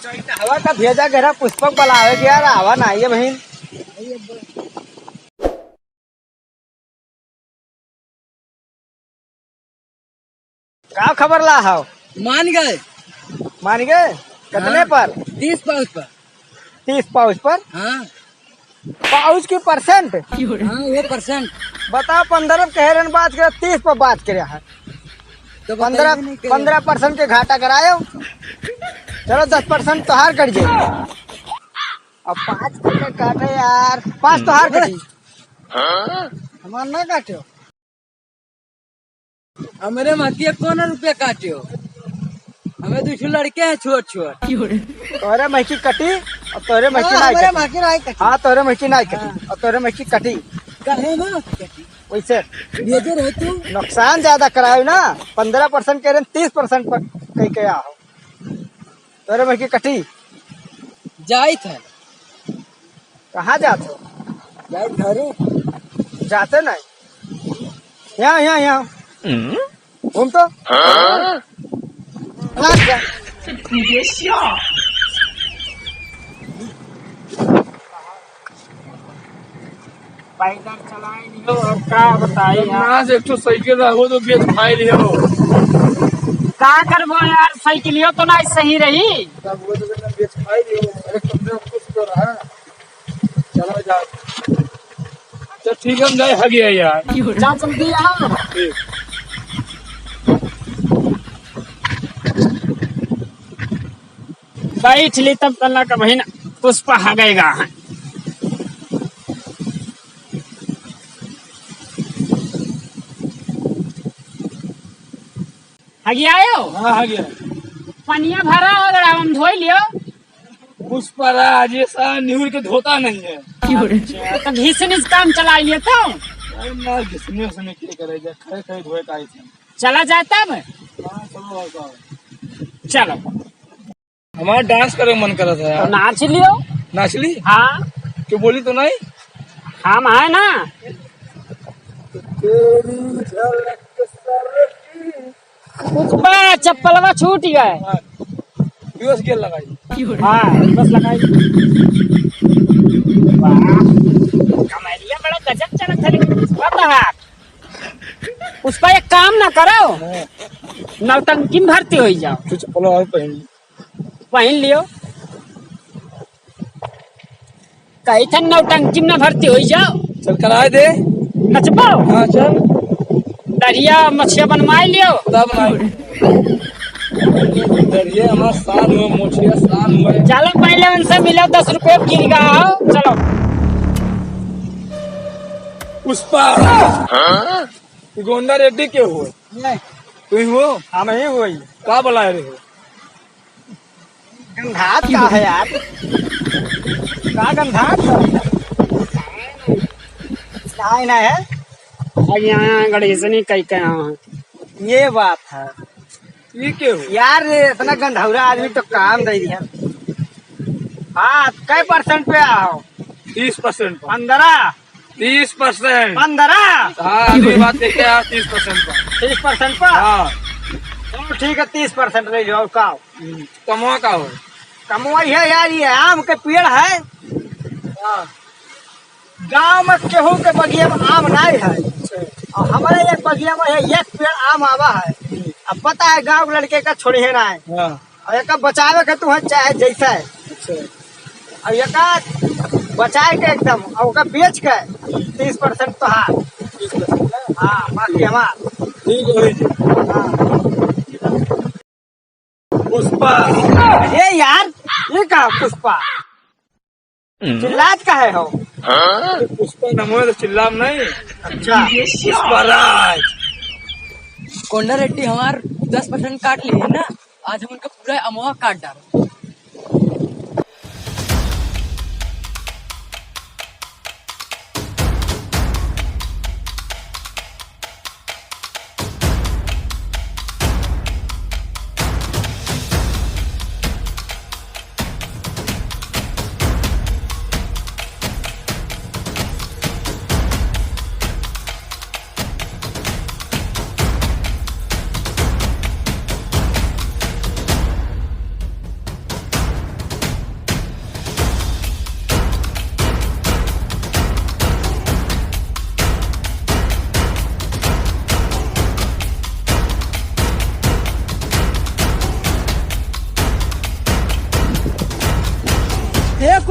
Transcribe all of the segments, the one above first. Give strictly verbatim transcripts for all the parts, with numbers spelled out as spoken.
हवा का भेजा गया पुष्पक बुलावे के यार, आवा ना, ये बहिन। का खबर ला हव? मान गए। मान गए? कितने हाँ, पर? तीस पाउच पर। तीस पाउच पर? हाँ। पाउच की परसेंट? हाँ, वो परसेंट। बता, पन्द्रह कहे रहन बात करे, तीस पर बात करे है। तो पन्द्रह, बताइए नहीं करे। पन्द्रह परसेंट के घाटा करायो। चलो, दस परसेंट तोहार कट जाए। अब पाँच के काटे यार, पाँच तोहार कटी। हमार ना काट्यो। हमरे महकी कौन रुपया काट्यो? हमें दू ठो लड़के हैं छोट छोट। तोहरे महकी कटी और तोहरे महकी हाँ, नाई हमरे कटी। महकी नाई कटी। हाँ, तोहरे महकी नाई कटी हाँ। और तोहरे महकी कटी। काहे ना कटी? वैसे भेजे रहे तू। नुकसान ज्यादा करायो ना, पन्द्रह परसेंट कह रहे हैं, तीस परसेंट पर कहीं के आओ। तोहरे महकी कटी। जाइत है। कहाँ जात हो? जाइत घरे। जाते नहीं। यहाँ, यहाँ, यहाँ। घूम तो। हाँ? भाग जा। पैदल चलाए लियो, अब का बताई यार। ना से एक ठो साइकिल रहो तो बेच खाए लियो। का करबो यार, साइकिलियो तो ना सही रही। तब वो तो बेच खाए लियो, अरे कम से कम कुछ तो रहा। चलो जाओ। तो ठीक है, हम जाए, हग गया यार। जा जल्दी आओ। ठीक। बैठ ली तब कल का बहिन पुष्पा हगेगा। हगियायो? हाँ, हगिया। पनिया भरा हो गया, हम धोई लियो। पुष्पराज, ये साला निहुर के धोता नहीं है। अच्छा, तो घिसनी से काम चला लिए तो। अरे ना, घिसनी उसने क्या करे, जा खड़े खड़े धोए का इसे। चला जाए तब? हाँ, चलो, और का। चलो। हमारा डांस करे मन करत है तो यार। नाच लियो। नाच ली? हाँ। क्यों बोली तो नहीं? हम है ना। तेरी झलक सरकी। पुष्पा, चप्पलवा छूट गए। हाँ। दिवस गेल लगाई। हाँ, दिवस लगाई। वाह, कमेडिया बड़ा गजब चलत है, लेकिन पुष्पा तो है। पुष्पा, एक काम ना करो, हाँ। नौटंकी में भर्ती हो जाओ। तू चप्पल और पहन। पहन लियो। कही था नौटंकी में ना भर्ती हो जाओ। चल कराए दे। नचबो? हाँ, चल। दरिया मछिया बनवाई लियो। तब ना। दरिया हमार शान हुए, मोछिया शान हुए। चलो पहले उनसे मिलो, दस रुपये गिर गया हो। चलो। पुष्पा। हाँ? गोंडा रेड्डी के हुए? नहीं। तू ही हो? हम ही हुई। का बुलाए रहे हो? गंधात का है यार? का गंधात है? काय ना है? अब यहाँ गणेश नहीं कही के यहाँ। ये बात है। ये के हो? यार, ये इतना गंधौरा आदमी तो काम दे दिया। हाँ, कै परसेंट पे आओ? तीस परसेंट पे। पन्द्रह? तीस परसेंट। पन्द्रह? हाँ, अगली बात देखिए आप, तीस परसेंट पर। तीस परसेंट पर? हाँ। चलो ठीक है, तीस परसेंट ले जाओ, का? हम्म, कमवा का हो? कमवा है यार, ये आम के पेड़ है। हाँ। गाँव में केहू के बगिया में आम नाई है। अच्छा। और हमारे एक बगिया में है, एक पेड़ आम आवा है। अब पता है, गाँव के लड़के का छोड़ी है ना है। हाँ। और एका बचावे के तू है चाहे जैसे। अच्छा। और एका बचाए के एकदम, और ओका बेच के तीस परसेंट तोहार। तीस परसेंट ना? हाँ, बाकी हमार। ठीक है जी। हाँ। पुष्पा। ए यार, ये का पुष्पा? चिल्लात काहे हो? पुष्पा नमो तो चिल्लाम नहीं। अच्छा। पुष्पा राज। कोंडा रेड्डी हमार दस परसेंट काट लिए है ना, आज हम उनका पूरा अमवा काट डाल।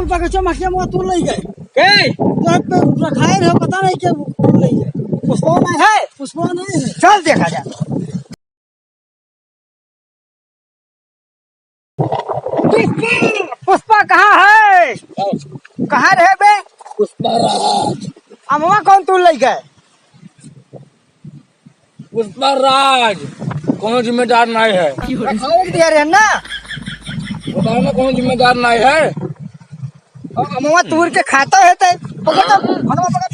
बगीचा में के मुआ तू ले गए। के? तो पे रखाए रहे, पता नहीं के तू ले गए। पुष्पा नहीं है? पुष्पा नहीं है। चल देखा जाए। पुष्पा, पुष्पा कहाँ है? कहाँ रहे बे? पुष्पा राज। अमवा कौन तू ले गए? पुष्पा राज, कोनो जिम्मेदार नहीं है। खाए के दिया रहे ना? बताओ ना, कोनो जिम्मेदार नहीं है। और अमवा तूर के खाता है ते। पकड़ तो, हटवा पकड़।